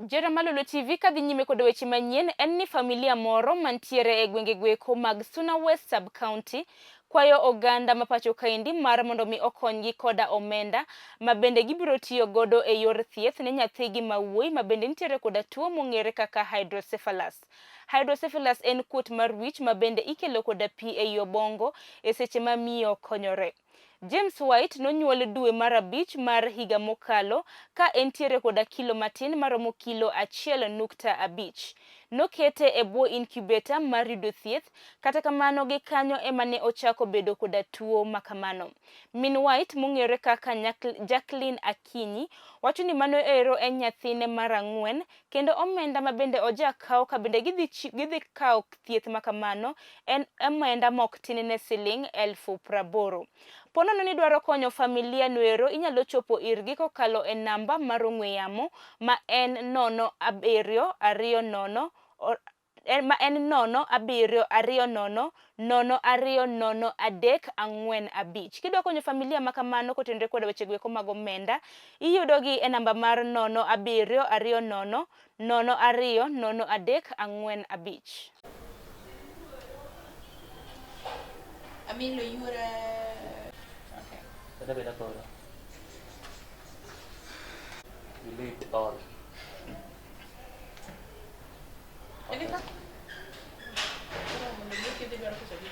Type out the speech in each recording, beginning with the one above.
Jera Malolo TV kadhi nyime kod weche manyien en ni familia moro mantiere e gwenge gweko mag Suna West Sub County kwayo oganda ma pacho kaendi mar mondo mi okonygi koda omenda ma bende gibiro tiyo godo e yor thieth ne nyathigi ma wuoyi ma bende nitiere koda tuo mong'ere kaka hydrocephalus. Hydrocephalus en kuot mar wich ma bende ikelo koda pi ei obongo e seche ma miyo konyore. James White nonyuol dwe mar abich mar higa mokalo ka entiere koda kilo matin maromo kilo 1.5. Nokete e bwo incubator mar yudo thieth, kata kamano gi kanyo ema ne ochako bedo koda tuo makamano. Min White mong'ere kaka Jacqueline Akinyi wacho ni mano ero en nyathine mar ang'wen kendo omenda ma bende oja kawo ka bende gidhi kawo thieth ma kamano en omenda mok tin ne siling 80,000. Po nono ni idwaro konyo familia noero inyalo chopo irgi kokalo e namba mar ong'we yamo ma en 0 7 2 0 ma en 0 7 2 0 0 2 0 3 4 5. Kidwa konyo familia ma kamano kotenore koda weche goeko mag omenda, iyudogi e namba mar 0 7 2 0 0 2 0 3 4 5. Amilo yura. Okay. Beda beda koro. Delete all. Okay. Koro mondo mi thiedhe dwaro pesa adi?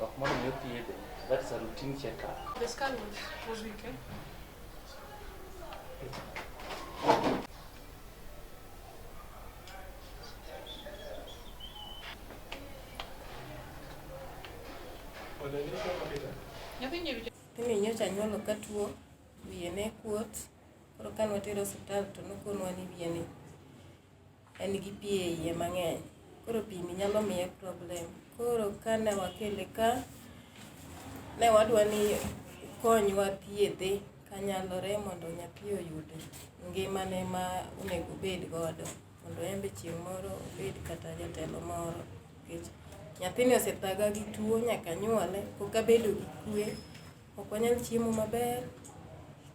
Ok mondo mi othiedhe. That's a routine checkup. The scan was weak, eh? Nyathini nyocha anyuolo ka tuo, wiye ne kuot, koro kane watere osiptal to nokonwa ni wiye ni en gi pi e iye mang'eny. Koro pi ni nyalo miye problem. Koro kane wakele ka, ne wadwa ni ukonywa thiedhe kanyalore mondo nyathi oyud ngimane ma onego obed godo. Mondo en be chieng' moro obed kata jatelo moro. Nikech nyathini osethaga gi tuo nyaka nyuole, pok abedo gi kwe, ok wanyal chiemo maber.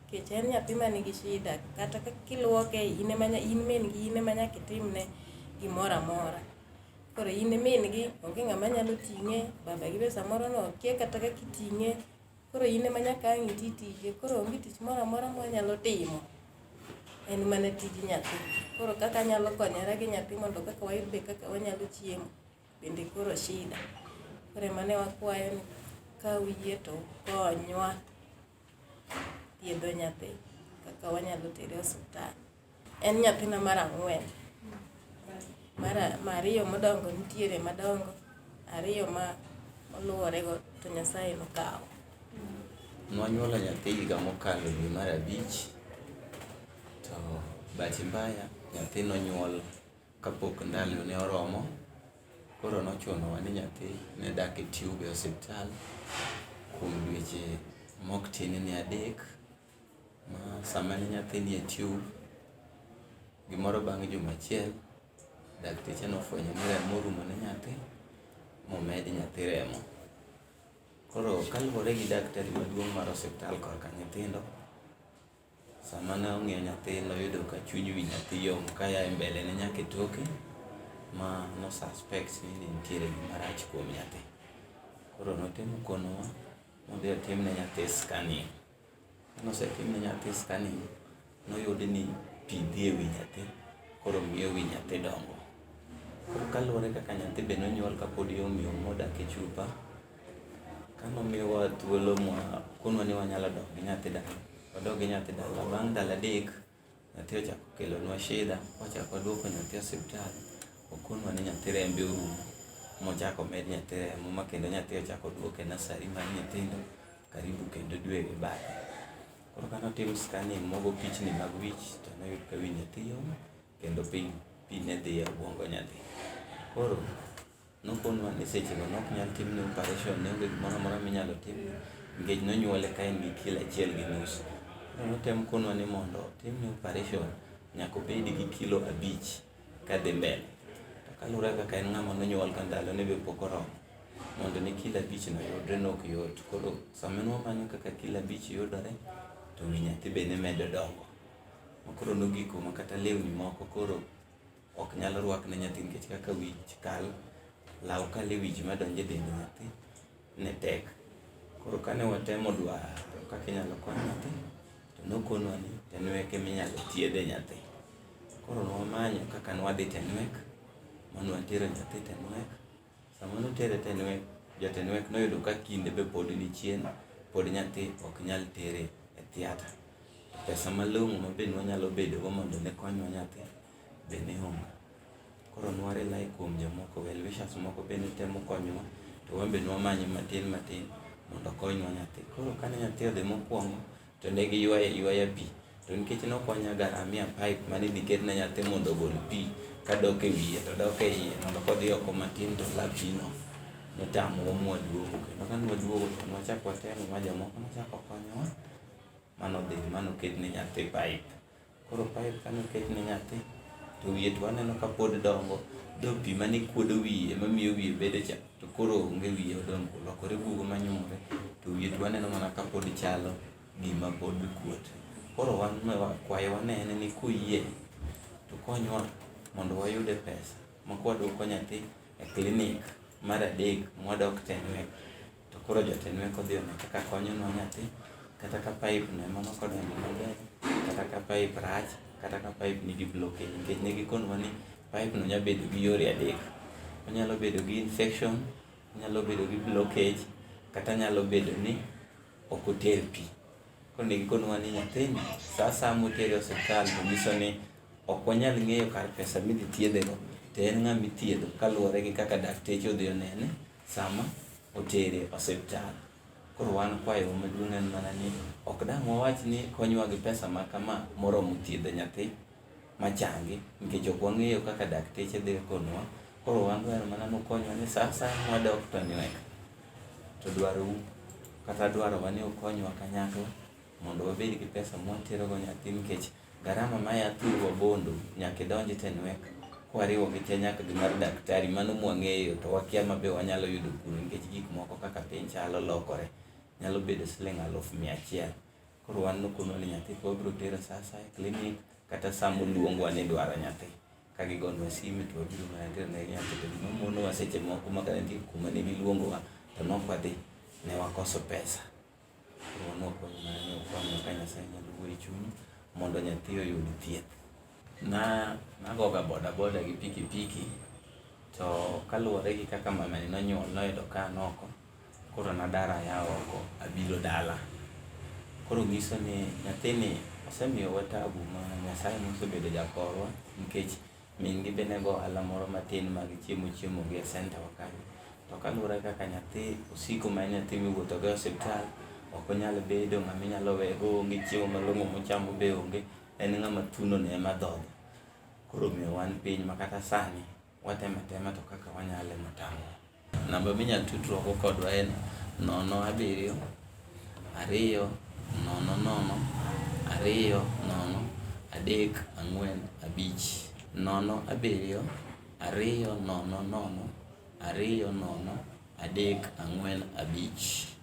Nikech en nyathi manigi shida, kata kiluoke in ema in min gi in ema nyaka itimne gimoro amora. Koro in e min gi, onge ng'ama nyalo ting'e, baba gi be samoro nokia kata kaka iting'e. Koro in ema nyaka ang' iti tije, koro onge tich moro amora mwanyalo timo. En mana tij nyathi. Koro kaka anyalo konyora gi nyathi mondo kaka wayud be kaka wanyalo chiemo, bende koro shida. Koro ema ne wakwayo ni ka uyie to ukonywa thiedho nyathi kaka wanyalo tere osiptal. En nyathina mar ang'wen. Mar ariyo modongo nitiere madongo, ariyo ma oluworego to Nyasaye nokawo. Nwanyuolo nyathi higa mokalo dwe mar abich, to bahati mbaya nyathi nonyuol kapok ndalone oromo. Koro nochunowa ni nyathi ne dak e tube e osiptal kuom dweche mok tin ne adek. Ma sama ne nyathi nie tube, gimoro bang' juma achiel, dakteche nofwenyo ni remo orumo ne nyathi, momed nyathi remo. Koro kaluwore gi daktari maduong' mar osiptal korka nyithindo, sama ne ong'iyo nyathi noyudo ka chuny wi nyathi yom kaya e mbele ne nyaka e toke, ma no suspect ni nitiere gima rach kuom nyathi. Koro notemo konowa modhi otimne nyathi scanning. Kanosetim ne nyathi scanning, noyud ni pi dhi e wi nyathi, koro miyo wi nyathi dongo. Koro kaluwore kaka nyathi be nonyuol kapod yom yom modak e chupa, kanomiwa thuolo mwa konwa ni wanyalo dok gi nyathi dala, wadok gi nyathi dala. Bang' ndalo adek, nyathi ochako kelonwa shida, wachako waduoko nyathi osiptal, okonwa ni nyathi rembe orumo, mochako omed nyathi remo ma kendo nyathi ochako oduok e nursery mar nyithindo karibu kendo dwe gi bathe. Koro kane otim scanning mogo pichni mag wich to noyud ka wi nyathi yom kendo pi pi ne dhi e obwongo nyathi. Koro nokonwa ni sechego nok nyal timne operation ne onge gimoro amora minyalo timne nikech nonyuole ka en gi kilo achiel gi nus. Koro notem konwa ni mondo otimne operation nyaka obed gi kilo 5 kadhi mbele. To kaluwore kaka en ng'ama nonyuol ka ndalone be pok oromo. Mondo ne kilo 5 no yudre ne ok yot. Koro sama ne wamanyo kaka kilo 5 yudore, to wi nyathi be ne medo dongo. Ma koro nogiko ma kata lewni moko koro ok nyal rwak ne nyathi nikech kaka wich kal, law kal e wich madonjo e dend nyathi ne tek. Koro kane watemo dwaro kaka inyalo kony nyathi, to nokonwa ni Tenwek ema inyalo thiedhe nyathi. Koro nwamanyo kaka nwadhi Tenwek, ma nwatero nyathi Tenwek. Sama notere Tenwek, jo Tenwek noyudo ka kinde be pod ni chien, pod nyathi ok nyal tere e theatre. To pesa malong'o ma be nwanyalo bedo go mondo ne konywa nyathi be ne onge. Koro nwa rely kuom jomoko, well wishers moko be ne temo konyowa, to wan be nwamanyo matin matin mondo okonywa nyathi. Koro kane nyathi odhi mokwongo, to ne giywayo aywaya pi. To nikech ne ok wanya garamia pipe mane idhi ketne nyathi mondo ogol pi kadok e wiye to dok e iye mondo kodhi oko matin to ola pino, notamowa mwaduogo. Kendo kane waduogo to nwachako watemo ma jomoko nochako okonyowa manodhi manoketne nyathi pipe. Koro pipe kane oketne nyathi to wiye to waneno ka pod dongo, dho pi mane kuodo wiye mamiyo wiye bedo cha to koro onge wiye odong' olokore bugo manyumore to wiye to waneno mana ka pod chalo gima pod kuot. Koro wan kwayowa ne en ni kuyie to konywa mondo wayude pesa ma kwaduoko nyathi e klinik mar adek mwadok Tenwek to koro jo Tenwek odhi one kaka konyonwa nyathi kata ka pipe no ema nokodonjo maber, kata ka pipe rach, kata ka pipe nigi blockage nikech ne gikonwa ni pipe no nyalo bedo gi yore adek. Onyalo bedo gi infection, onyalo bedo gi blockage, kata nyalo bedo ni ok oter pi. Koro ne gikonwa ni nyathini sa asaya motere e osiptal to nyiso ni ok wanyal ng'eyo kar pesa midhi thiedhego to en ng'ama ithiedho kaluwore gi kaka dakteche odhi onene sama otere osiptal. Koro wan kwayowa maduong' en mana ni ok dang' wawach ni konywa gi pesa ma kama moromo thiedho nyathi machangi nikech ok wang'eyo kaka dakteche dhi konwa. Koro wan dwaro mana ni ukonywa ni sa asaya mwadok to nywek to dwarou kata dwarowa ni ukonywa kanyakla mondo wabed gi pesa mwaterogo nyathi nikech garama maya thurwa Bondo nyaka idonj Tenwek kwariwo gi te nyaka gi mar daktari mano mwang'eyo to wakia ma be wanyalo yudo kuno nikech gik moko kaka piny chalo lokore nyalo bedo siling 100,000. Koro wan nokonwa ni nyathi to wabiro tero sa asaya e klinik kata sama oluongwa ni idwaro nyathi. Ka gigonwa sime to wabiro mana tero negi nyathi. To gima monowa seche moko ma kata nitie kuma ne giluongowa to ne ok wadhi, ne wakoso pesa. Koro wan wakwayo mana ni ukonywa ka Nyasaye nyalo wuoyo e chunyu mondo nyathi oyud thieth. Nagoga boda boda gi pikipiki to kaluwore gi kaka mamani nonyuol noyudo ka an oko, koro nadar aya oko abiro dala. Koro nyiso ni nyathini osemiyowa tabu ma Nyasaye mosebedo jakorwa nikech min gi be ne go ohala moro matin mag chiemo chiemo gi e center wa kanyo. To kaluwore kaka nyathi osiko ma en nyathi miwuotho go e osiptal, ok onyal bedo ng'ama inyalo wego, onge chiemo malong'o mochamo be onge, en ng'ama thuno ne ema dhodho. Koro omiyo wan piny ma kata sani watemo atema to kaka wanyalo ema otamowa. Namba minyalo tudruok go kodwa en 0 7 2 0 0 2 0 3 4 5 0 7 2 0 0 2 0 3 4 5.